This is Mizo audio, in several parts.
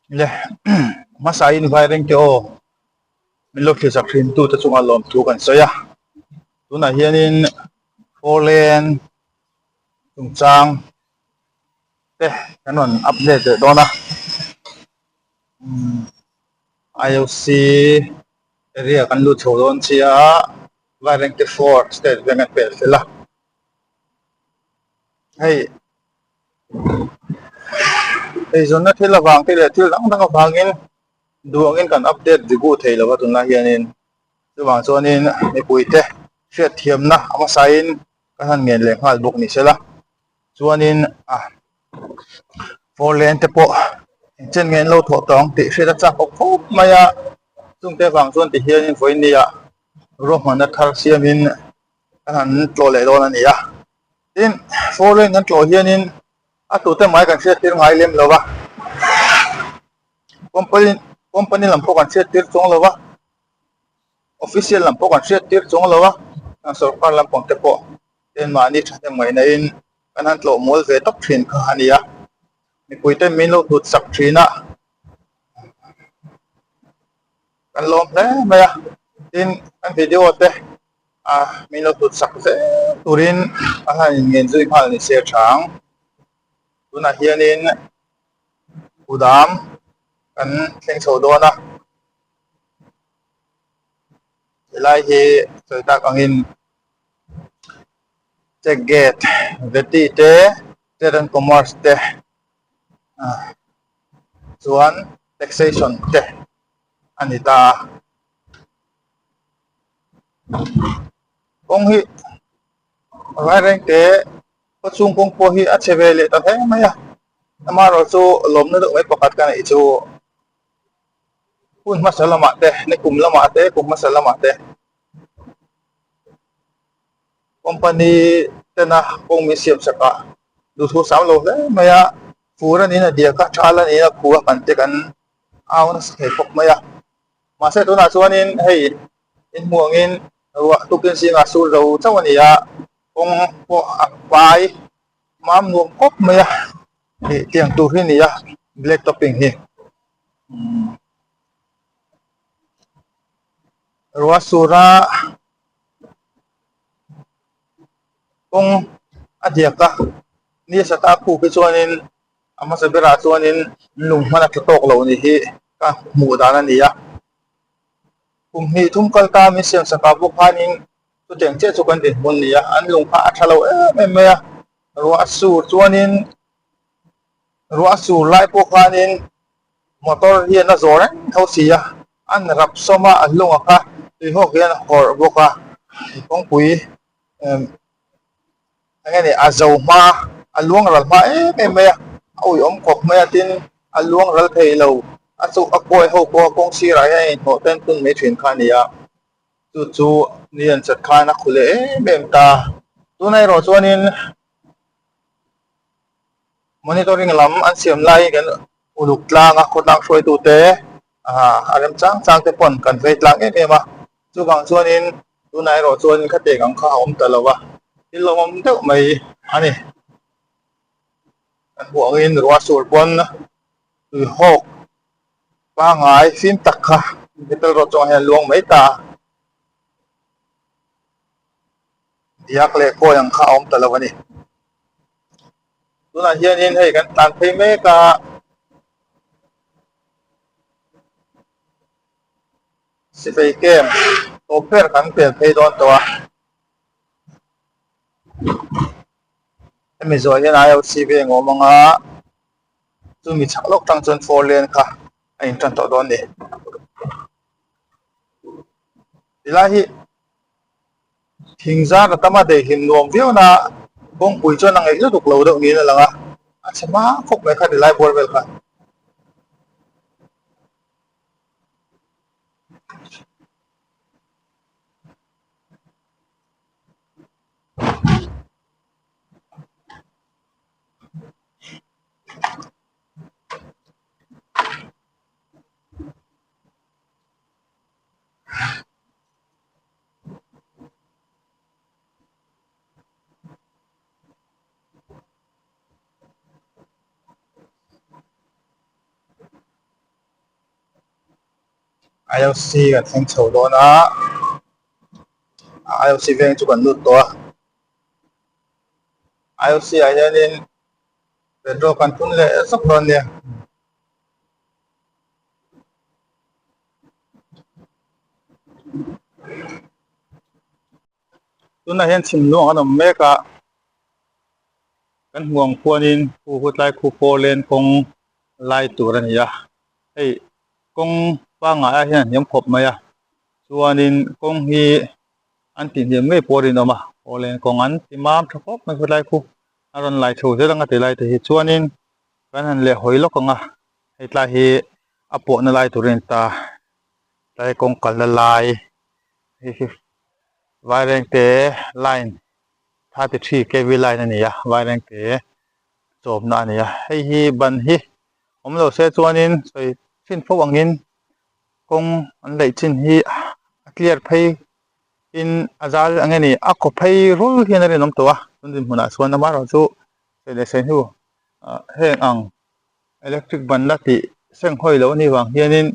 Le hmasa in vai reng te aw min lo thlir chak thin tu te chungah lawmthu kan sawi a tunah hianin four lane chungchang te kan rawn update leh dawn a umm I_O_C area kan lut chho dawn chiah a Vairengte four state bank an pel fel a hei eizawnna thil avang te leh thil dang dang avangin duh angin kan update rigu thei lo va tunlai hianin chuvang chuanin mipui te hriatthiamna a hmasain ka han ngen leh nghal bawk ni sela chuanin a four lane te pawh engchen nge an lo thawh tawh ang tih hriat a chak awk khawp mai a chungte avang chuan tihianin vawinia ruahmanna thar siamin kan han tlawh leh dawn a ni a tin four lane kan tlawh hianin a tute mai kan hriat tir ngai lem lo va company company lam pawh kan hriat tir chuang lo va official lam pawh kan hriat tir chuang lo va sorkar lampang te pawh ten mahni thahnem ngaihna in kan han tlawh mual ve tawp thin kha a ni a mipui ten min lo hlut sak thin a kan lawm hle mai a tin kan video te ah min lo hlut sak zel turin a han inngen zui nghal ni se chang tunah hianin kudam kan thleng chho dawn a helai hi sawi tak angin check gate vety te trade and commerce te ah chuan taxation te a ni ta a kawng hi Vairengte khawchhung kawng pawh hi a chhe ve leh ta hle mai a amaherawh chu lawmna deuh mai pakhat ka neih chu hun hmasa lamah te ni kum lamah te kum hmasa lamah te. Company tena kawng min siam sak a duhthu sam lo hle mai a fur a niin a diak a thal a niin a khu a kan te kan au nasa thei khawp mai a mahse tunah chuanin hei in hmuh angin ruah tukin zingah sur zo chauh a ni a kawng pawh a vai mam nuam khawp mai a ih tiang tur hi a ni a black topping hi. Ruah sura kawng a diak a ni a sata khuk hi chuanin a hmasa berah chuanin lung hman a tla tawk lo ni hi ka hmuh dan a ni a kum hnih thum kal ta min siam sak ah bawk khanin chutiang chiah chu kan dinhmun a ni a an lung kha a tha lo em em mai a ruah a sur chuanin ruah a sur lai pawh khanin motor hian a zawh reng tho si a an rap sawm a a hlungah kha tui hawk hian a hawrh bawk a kawngpui emm eng nge ni a zo hma a luang ral hma em em mai a a uiawm khawp mai a tin a luang ral thei lo a chu a kawi ho pawh a kawng sirah hian a inhnawh ten tun mai thin kha a ni a chu chu ni an chat khan a khu leh em em ta tunah erawh chuanin monitoring lam an siam laiin kan uluk tlang a khawtlang hruaitute ah a rem chang chang te pawn kan vei tlang em em a chuvang chuanin tunah erawh chuan khatiang ang kha a awm ta lo a thil lawmawm deuh mai a ni kan hmuh angin ruah sur pawn tui hawk pangai fim tak kha metal rod chungah hian a luang mai ta a diak leh kawi ang kha a awm ta lo a ni. Tunah hianin hei kan tlan phei mek a. Sifei camp tawp ber kan pel phei dawn tawh a. Hemi zawh hian IOC veng a awm ang a, chumi chhak lawk tang chuan four lane kha a intan tawh dawn a ni. Tilai hi. Thing zar a tam a daihlim nuam viau na kawngpui chuan a ngaih lutuk lo deuh niin a lang a, a chhe hma khawp mai kha ti lai bawr vel kha. IOC kan thleng chho dawn a IOC veng chu kan lut tawh a IOC ah hianin petrol kan thun leh zawk dawn nia. Tunah hian chhimluang an awm mek a kan hmuh ang khuanin khu hutlai khu pawh len kawng lai tur a ni a hei kawng pangngai ah hian a hniam khawp mai a chuanin kawng hi an tih hniam ngei pawh a rinawm a aw len kawng an ti mam tha khawp mai khawtlai khu a rawn lai chho zel ang a ti lai te hi chuanin kan han leh hawi lawk ang a hei tlai hi a pawhna lai tur a ni ta tlai kawng kalna lai hei hi Vairengte line 33 kv line a ni a Vairengte chawmna a ni a hei hi ban hi awm lo se chuanin sawi thin fo angin kawng an laih chin hi a clear phei in a zal eng nge ni a kaw phei rul hian a rinawm tawh a tun dinhmunah chuan amaherawhchu sawi leh sawi hnu ah heng ang electric ban la tih senghawi loh a nih vang hianin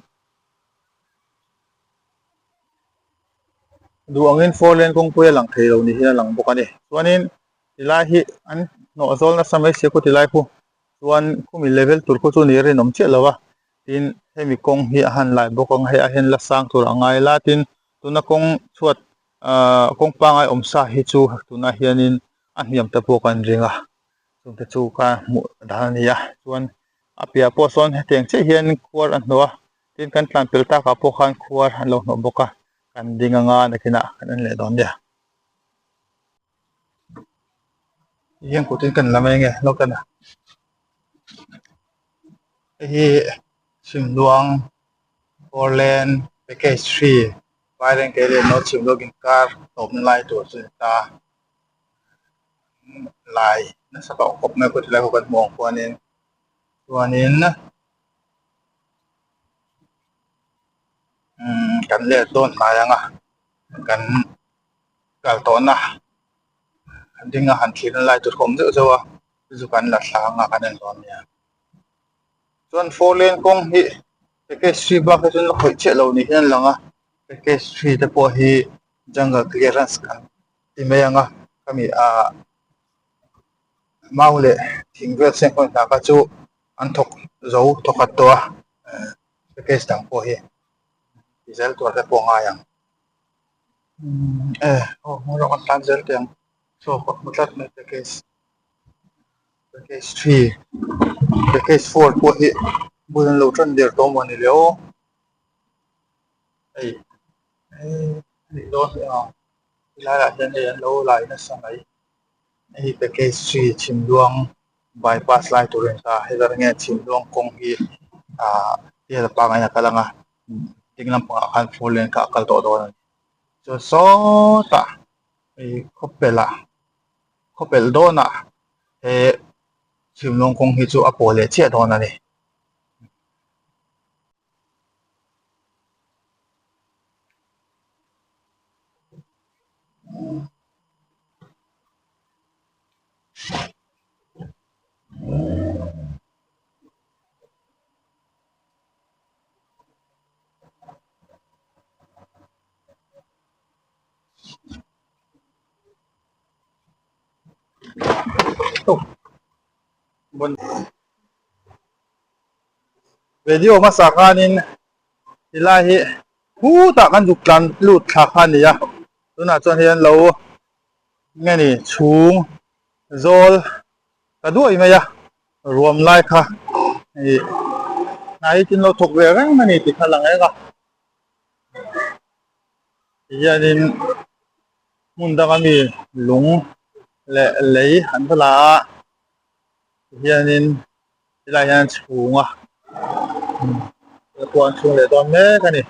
duh angin four lane kawngpui a lang thei lo ni hian a lang bawk a ni chuanin tilai hi an hnawh zawl nasa mai sia khu tilai khu chuan khumi level tur khu chu ni a rinawm chiah lo a tin hemi kawng hi a han lai bawk ang hei ah hian la sang tur a ngai la tin tuna kawng chhuat ahh kawng pangai awm sa hi chu tunah hianin a hniam te pawh kan ring a chungte chu ka hmuh dan a ni a chuan a piah pawh sawn hetiang chiah hian khuar a hnawh a tin kan tlan pel takah pawh khan khuar an lo hnawh bawk a kan ding anga nakinah kan en leh dawn nia. Hian kutin kan la mai nge lawk en a hei hi chhimluang four lane package three vairengte leh north chhimluang inkar tawpna lai tur chu a ni ta lai nasa tawh khawp mai a tilai pawh kan hmuh ang khuanin chuanin umm kan let dawn hnai ang a kan kal tawhna ding a han thlir na lai tur kha awm zeuh zeuh a chu chu kan la thla anga kan en dawn nia chuan four lane kawng hi package three bak hi chuan la khawih chiah lo ni hian a lang a package three te pawh hi jungle clearance kan ti mai ang a khami ah mau leh thing vel seng hawn hna kha chu an thawk zo thawkhat tawh a package dang pawh hi ti zel tur te pawh a ngai ang. E aw hmawr rawng an tlan zel teh ang chaw ka hmu tlat mai package package three package four pawh hi bul an lo tan der tawh maw ni le aw hei hei anih dawn hi a helai ah hian hei an lo lai nasa mai hei package three chhimluang bypass lai tur a ni ta hei zawng nge chhimluang kawng hi ah tial pangngai in a kal ang a. Ding lampangah khan four lane kha a kal tawh dawn a ni. Chuan sawtah hei khawpelh ah khawpelh dawnah he chhimlawng kawng hi chu a pawh leh chiah dawn a ni. Video hmasa khanin tilai hi khutah kan zuk tlan lut thla kha a ni a tunah chuan hian lo nge ni chhung zawl ta duai mai a ruam lai kha ih hnai tin lo thawk ve reng a ni tih kha a lang reng a tihianin hmun danga mi lung leh lei an va la a tihianin helaiah hian chhung a pawh an chhung leh dawn mek a ni.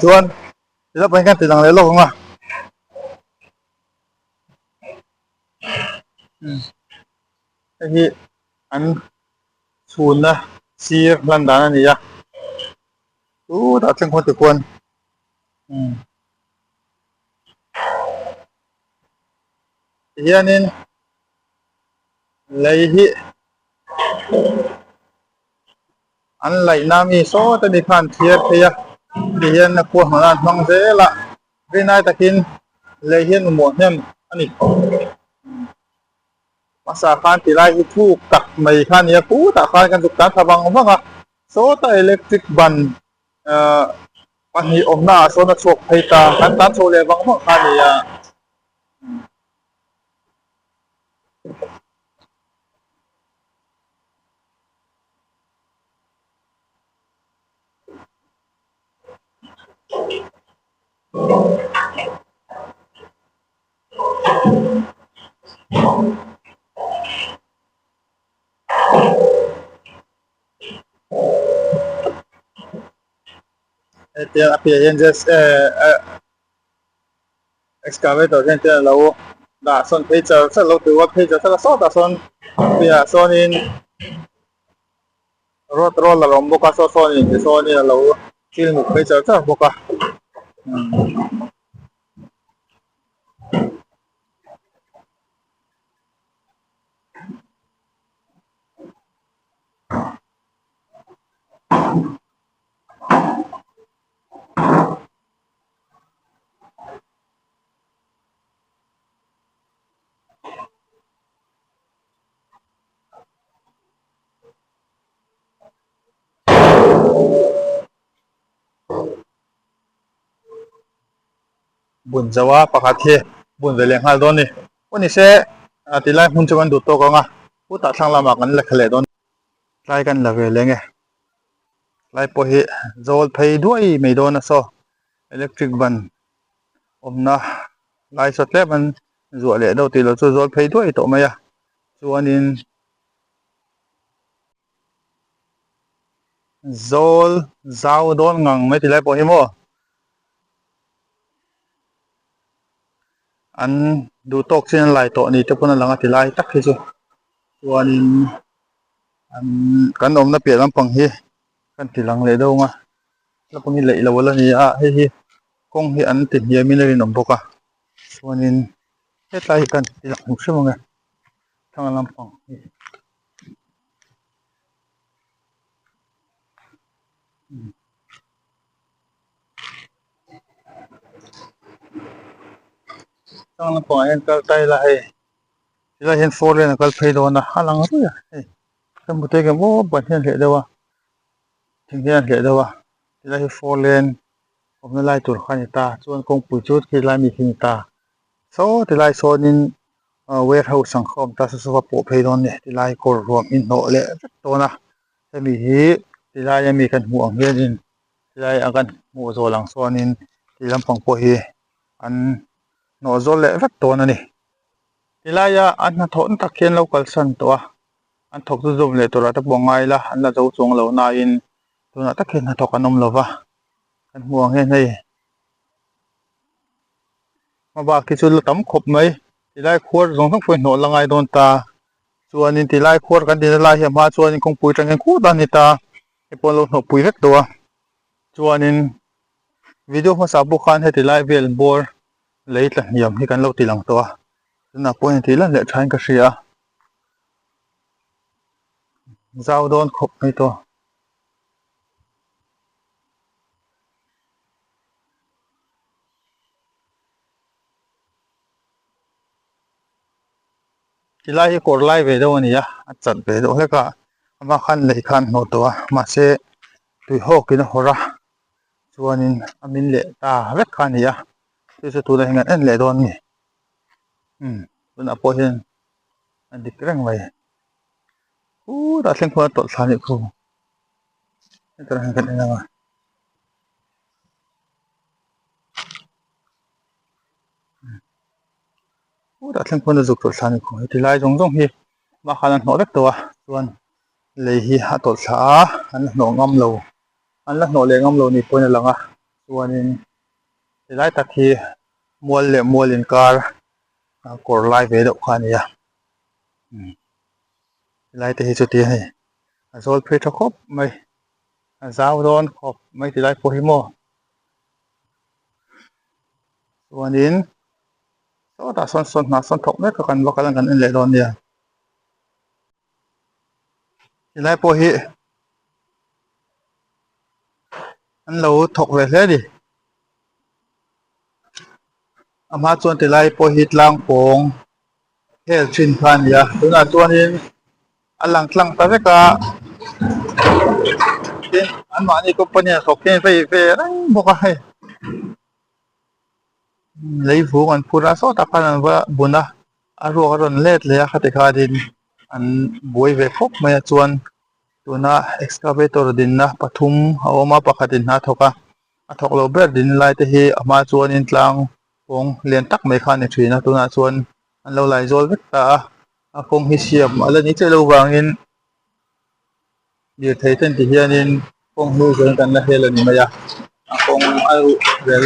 Chuan ti lawk pawh hian kan ti lang leh lawk ang a. Hei hi an chhunna sir hlan dan a ni a chutah thleng khawn tikhuan umm tihianin lei hi an laihna mi sawt a ni khan thiar phei a tihian a khuang an hmang zel a rinai takin lei hian mamawh hnem a ni. Hmasa khan ti lai hi thuk tak mai kha a ni a, kutah khan kan zuk tan thla vang vang a, sawta electric ban ahh pahnih awmna ah sawn a chhuak phei ta, kan tan chho leh vang vang kha a ni a. Hetiang a piah hian just eh eh excavator hian te alo dah sawn phei char char lo tih rual phei char char a sawtah sawn piahah sawnin road roller a awm bawk a saw sawnin tisawnin alo thil muk phei char char bawk a umm. Bun zo a pakhat hi bun ve leh nghal dawn a ni. Aw ni se ti lai hmun chu kan duh tawk ang a chutah thlang lamah kan la kha leh dawn. Tlai kan la ve leng e. Tlai pawh hi zawl phei duai mai dawn a saw electric ban awmna lai saw tlem an zuah leh deuh tih loh chu zawl phei duai tawh mai a chuanin zawl zau dawn ngang mai ti lai pawh hi maw an duh tawk chin an lai tawh ni te pawn a lang a ti lai tak hi chu chuanin an kan awmna piah lampang hi kan ti lang leh deuh ang a lampang hi leih loh a la ni a hei hi kawng hi an ti hniam in a rinawm bawk a chuanin hetlai hi kan ti lang hrim ang e thlang lampang hi. Thlang lampangah hian kal ta ila hei tilai hian four lane a kal phei dawn a a lang ruih a hei ka hmu thei ang aw ban hian a hleh deuh a thing hian a hleh deuh a tilai hi four lane awmna lai tur kha a ni ta chuan kawngpui chu khilai mi khi a ni ta saw tilai sawnin ah warehouse ang kha a awm ta saw saw a pawh phei dawn a ni tilai kawr ruam hi hnawh leh vek dawn a hemi hi tilai ami kan hmuh ang hianin tilai a kan hmuh zawl ang sawnin ti lampang pawh hi an hnawh zawl leh vek dawn a ni. Tilaia an hnathawh na tak hi an lo kalsan tawh a, an thawk chu zawm leh turah te pawh a ngai la, an la zo chuang lo nain tunah tak hian hnathawk an awm lo va, kan hmuh ang hian hei hmabak hi chu la tam khawp mai, tilai khuar zawng zawng pawh hi hnawh la ngai dawn ta, chuanin tilai khuar kan tihna lai hi a hma chuanin kawngpui atang hian khut a ni ta, hei pawh an lo hnawh pui vek tawh a, chuanin video hmasa pawh khan heti lai vel bawr lei tla hniam hi kan lo ti lang tawh a tunah pawh hian tih lan leh thain ka hria a zau dawn khawp mai tawh. Tilai hi kawr lai ve deuh a ni a a chat ve deuh hlek a amah khan lei khan hnawh tawh a mahse tui hawkin a hawrh a chuanin a min leh ta vek kha a ni a chu chu tunah hian kan en leh dawn a ni umm tunah pawh hian a dik reng mai khutah thleng khuan a tawlh thla a nih khu hetah hian kan en ang a. Khutah thleng khuan a zuk tawlh thla a nih khu heti lai zawng zawng hi mah khan an hnawh vek tawh a chuan lei hi a tawlh thla a an hnawh ngam lo. An la hnawh leh ngam lo ni pawhin a lang a chuanin helai tak hi mual leh mual inkar kawr lai ve deuh kha a ni a helai te hi chuti a ni a zawl phei tha khawp mai a zau dawn khawp mai ti lai pawh hi maw chuanin sawtah sawn sawn hnah sawn thawk mek a kan va kal ang kan en leh dawn nia helai pawh hi an lo thawk ve hle a ni a hma chuan tilai pawh hi tlang pawng hel thin kha a ni a tunah chuanin a lang tlang ta vek a tin anmahni company a thawk hian vei ve reng bawk a hei lei vung an phur a sawtah khan an va bun a a ruak a rawn let leh a khati khanin an buai ve khawp mai a chuan tuna excavator dinna pathum a awm a pakhatin hna a thawk a a thawk lo ber din lai te hi a hma chuanin tlang kawng lian tak mai kha a ni thin a tunah chuan an lo lai zawl vek ta a a kawng hi siam a la ni chiah loh vangin lirthei ten ti hianin kawng hnu zawng kan la hel a ni mai a a kawng a ruh rel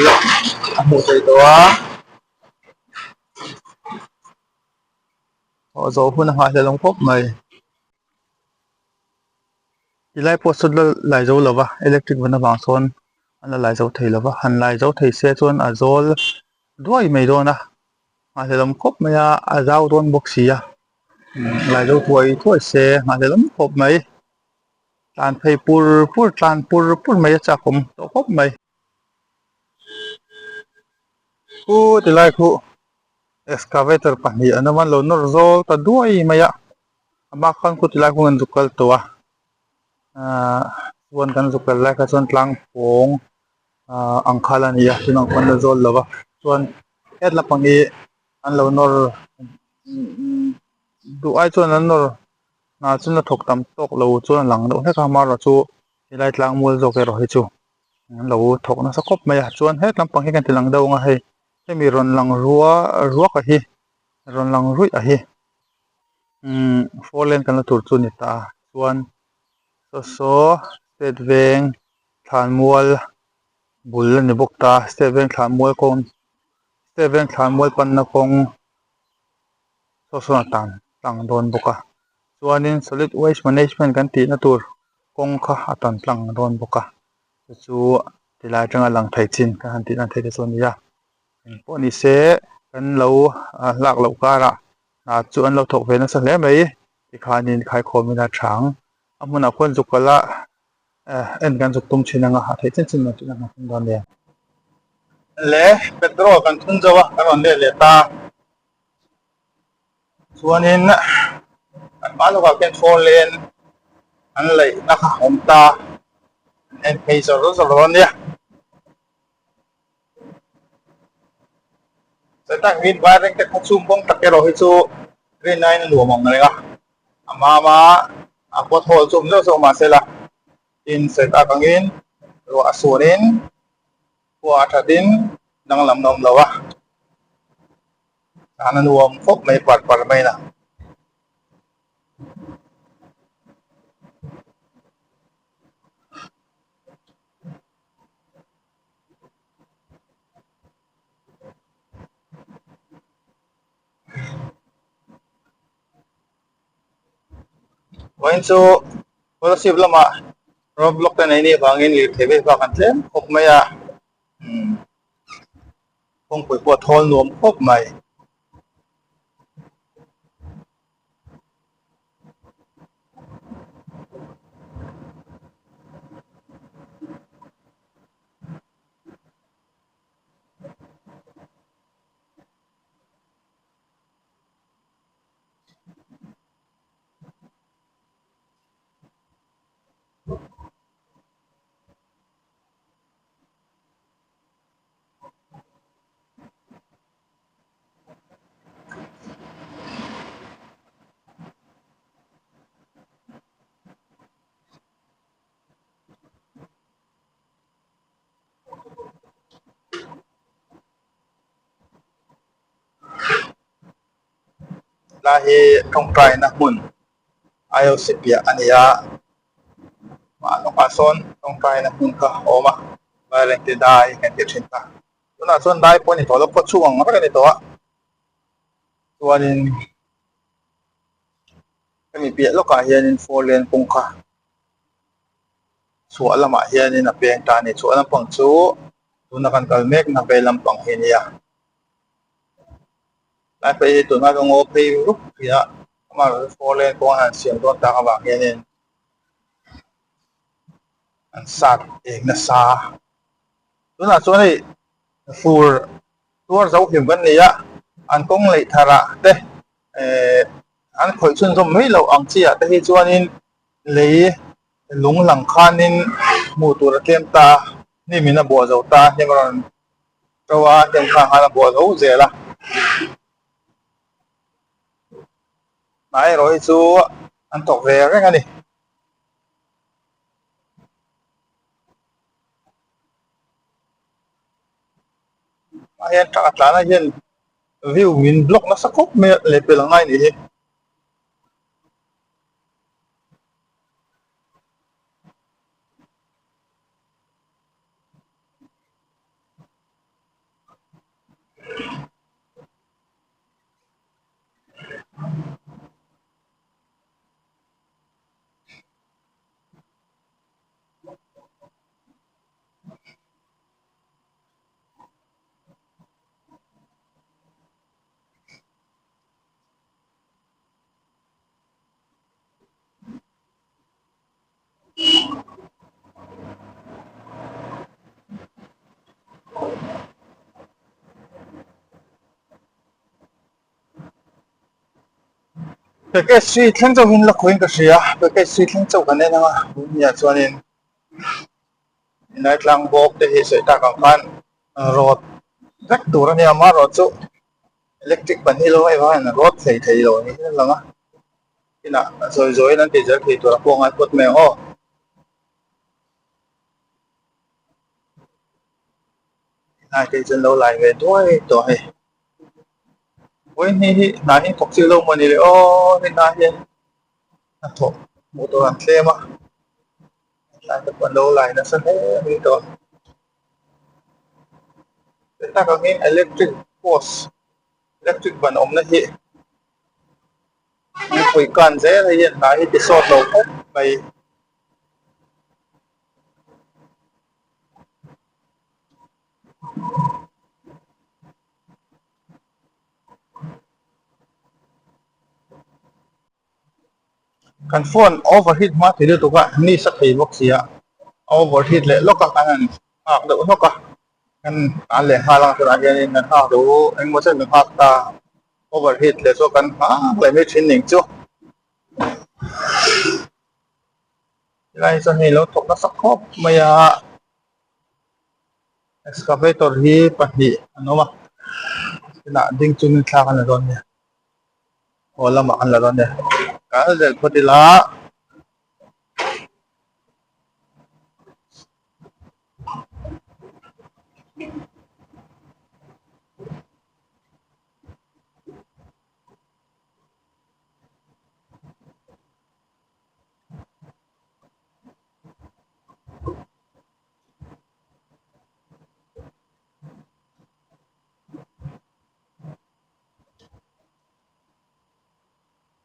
a hmuh theih tawh a aw zawh hun a nghahhlelh awm khawp mai. Tilai pawh sawn la lai zo lova electric van avang sawn an la lai zo thei lova han lai zo thei se chuan a zawl duai mai dawn a nghahhlelawm khawp mai a a zau dawn bawk si a lai zo thuai thuai se nghahhlelawm khawp mai tlan phei pur pur tlan pur pur mai a chak awm tawh khawp mai khu tilai khu excavator pahnih an awm a an lo nawr zawl ta duai mai a. A bak khan khu tilai khuan kan zuk kal tawh a ahh chuan kan zuk kal lai kha chuan tlang pawng ahh ang khal a ni a tunah khuan la zawl lo va chuan het lampang hi an lo nawr duh ai chuan an nawr hna chu la thawk tam tawk lo chuan a lang deuh hlek a amaherawh chu helai tlang mual zawk erawh hi chu an lo thawk nasa khawp mai a chuan het lampang hi kan ti lang deuh ang a hei hemi rawn lang rua ruak a hi rawn lang ruih a hi. Umm four lane kalna tur chu a ni ta a chuan saw saw state veng thlanmual bul a ni bawk ta state veng thlanmual kawng state veng thlanmual panna kawng saw sawn a tan tlang dawn bawk a chuanin solid waste management kan tihna tur kawng kha a tan tlang dawn bawk a chu chu tilai atanga lang thei chin kan han tih lan theih te chu a ni a engpawh ni se kan lo hlak loh karah. Hna chu an lo thawk ve nasa hle mai tikhanin khaikhawmin a chang a hmunah khuan zuk kal a eh en kan zuk tum thin anga a theih chin chin tih na hmun dawn nia. Le petrol kan thun zo a kan rawn let leh ta chuanin an hma lawkah khian four lane an laih na kha a awm ta an en phei zawr zawr dawn nia. Chutah hian Vairengte khaw chhung kawng tak erawh hi chu rin aiin a nuam ang reng a, a mam a, a kawt hawl chu awm zeuh zeuh mahse la tin sawi tak angin ruah a suanin khua a thatin danglam a awm lo a, tan a nuam khawp mai par par mai a. Vawiin chu Kolasib lamah road block te nei nih vangin lirthei vei vak an tlem khawp mai a umm kawngpui pawh a thawl nuam khawp mai. Lai hi tawngtaina hmun IOC piah a ni a. Mah lawkah sawn tawngtaina hmun kha a awm a, Vairengte dai kan ti thin ta. Tunah chuan dai pawh a ni tawh lo, khaw chhung ang vek a ni tawh a. Chuanin hemi piah lawkah hianin four lane kawng kha chhuah lamah hianin a peng ta a ni. Chhuah lampang chu tuna kan kal mekna vei lampang hi a ni a. Lai phei hi tuna ka ngaw phei rup thin a, amaherawhchu four lane kawng an han siam dawn tak avang hianin an sat eng nasa. Tunah chuan hei fur tuar zo hlim kan ni a, an kawng leih tharah te eh an khawih chhunzawm mai loh ang chi ah te hi chuanin lei lung lang khanin hmuh tur a tlem ta a, hnim in a buah zo ta a, hnim a rawn to a, hnim khan khan a buah zo zel a. Hnai erawh hi chu an thawk ve reng a ni. Ah hian truck a tlan a hian view min block nasa khawp mai a lehpelh a ngai nih hi. Package hi thleng chauhin la khawiin ka hria package hi thleng chauh kan en ang a tunah chuanin helai tlang bawk te hi sawi tak ang khan rawt vek tur a nia amaherawh chu electric ban hi lo hei vang hian rawt hlei thei lo niin a lang a inah zawi zawiin an tih zel thei tur a pawh a ngai phawt mai ang aw. Helai te hi chuan lo lai ve duai tawh a hei. Vawiin hi hna hi thawk chiah lo maw ni le aw hei hian hnathawh hmuh tur an tlem a helai te pawh an lo lai nasa hle mai tawh a heti tak angin electric post electric ban awmna hi mipui kan zel hei hian hna hi ti sawt lo khawp mai. Kan phone overheat hma thei lutuk a ni sa thei bawk si a overheat leh lawk a kan han nghak deuh hlawk a kan tan leh nghal ang tunah hianin kan nghak duh engemaw chen kan nghak ta overheat leh chu kan nghak leh mai thin ning chu helai chuan hei lo thawk nasa khawp mai a. Excavator hi pahnih an awm a inah ding chungin thlak an la dawn nia aw lamah an la dawn nia kal zel phawt ila.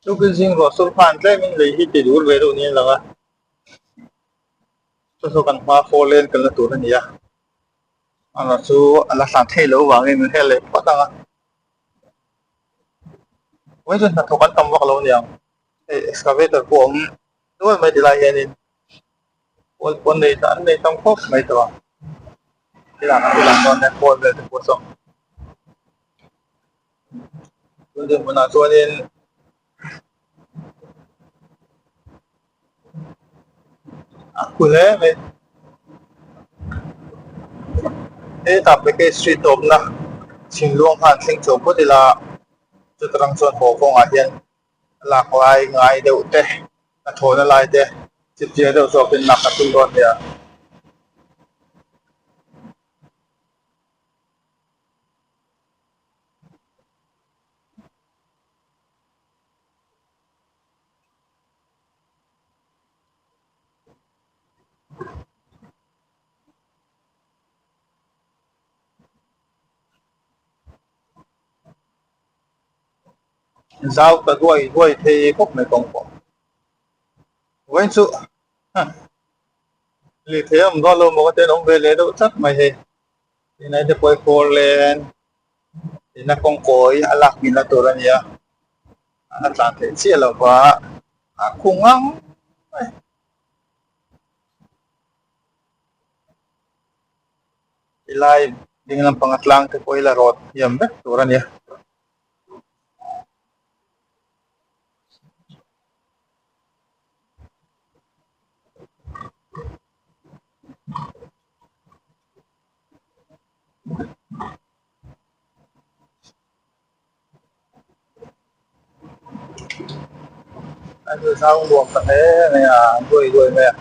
Tukin zing ruah sur khan tlemin lei hi ti dur ve deuh niin a lang a, chu chu kan hma four lane kalna tur a ni a, amaherawh chu a la hlan theih loh vangin min hel leh phawt ang a, vawiin chu hnathawk an tam vak lo aniang hei excavator pawh a awm nual mai tilai hianin. Pawl pawn nei an nei tam khawp mai tawh a thil ang an lang dawn nen pawl vel te pawh saw tun dinhmunah chuanin a khu hle mai hetah package street awmna chhimluang khan thleng chho phawt ila chuta tang chuan haw kawngah hian lak lai ngai deuh te a thawhna lai te chipchiar deuh zawkin lak a tum dawn nia. Zau ta duai duai thei khawp mai kawng pawh. Vawiin chu lirthei a awm dawn lo maw ka ti a, an awm ve leh deuh tlat mai hei. Tunah te pawh hi four lane ina kawng kawi a lak ngilna tur a ni a, a tlan theih chiah lo va a khung ang mai. Tilai ding lampanga tlang te pawh hi la rawt hiam vek tur a ni a. A hnu zau nuam ta hle mai a, duai duai mai a.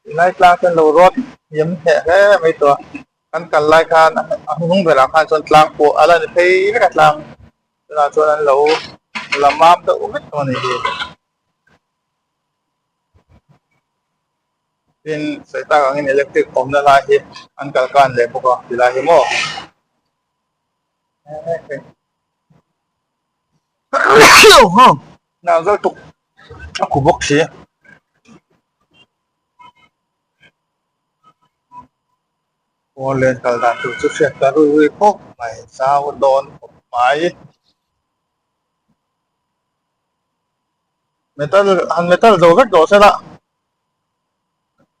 Tilai tlang chuan lo rawt hiam hneh hle mai tawh a. Kan kal lai khan a hnung berah khan chuan tlang pawh a la ni phei vek a tlang tunah chuan an lo la mam deuh vek tawh a ni hi. Tin sawi tak angin electric awmna lai hi an kal kan leh bawk a tilai hi maw. A khu bawk si. Aw len kal dan tur chu hriat ta rui rui khawp mai zau dawn khawp mai. Metal han metal zo vek tawh se la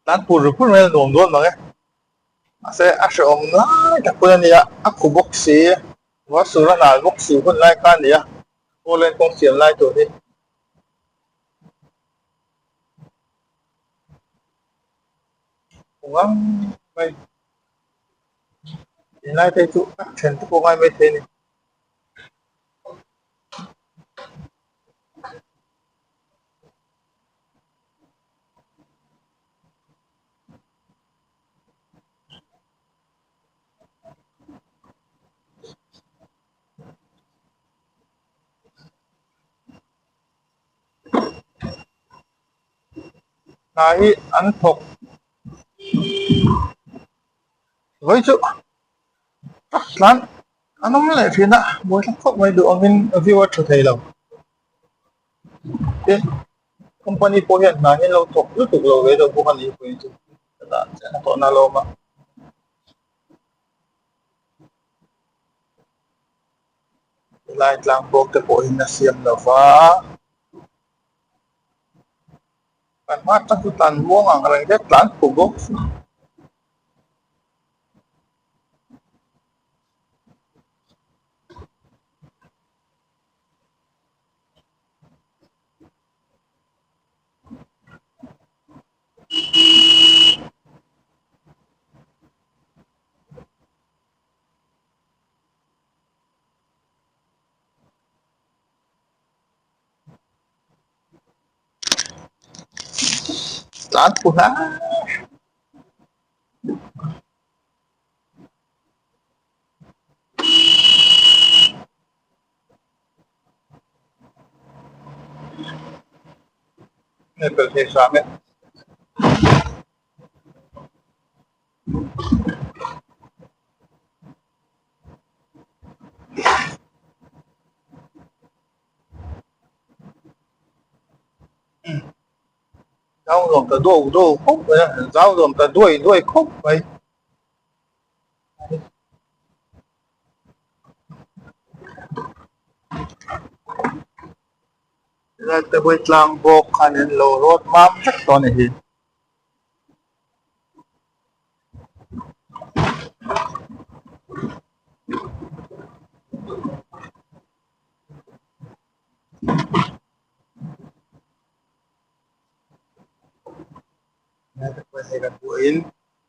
tan pur pur mai a nuam dawn mang e. Mahse a hrehawm lai tak hun a nia a khu bawk si ruah sur a nal bawk si hun lai kha a ni a aw len kawng siam lai tur hi. Ngang mai tunlai te chu a then te pawh ngai mai thei a ni. Hna hi an thawk vawi chu tlan an awm leh thin a buaithlak khawp mai duh angin view a tha thei lo tin company pawh hian hna hi an lo thawk lutuk lo ve deuh bawk a ni pawhin chu chutah chian a tawhna a lo awm a. Helai tlang bawk te pawh in a siam lo va. Kan hma atang chu tlan muang ang reng te tlan phu bawk si. Tlan phu hle. Nge pel thei hram e. Zau nuam ta duau duau khawp mai a, zau nuam ta duai duai khawp mai. Helai te pawh hi tlang bawk khan in lo rawt mam vek tawh a ni hi.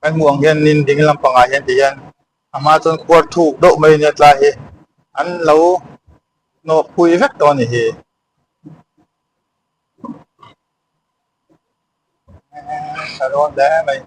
Kan hmuh ang hian in ding lampangah hian ti hian a hma chuan khuar thuk deuh mai ania tlai hi an lo hnawh phui vek tawh a ni hi. Tha dawn hle mai.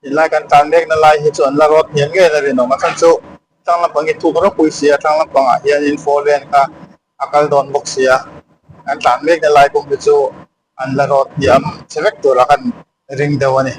Tunlai kan tlan mekna lai hi chu an la rawt hniam ngei a rinawm a chhan chu tlang lampang hi thuk ropui si a tlang lampangah hianin four lane kha a kal dawn bawk si a kan tlan mekna lai pawh hi chu an la rawt hniam che vek tura kan ring deuh a ni.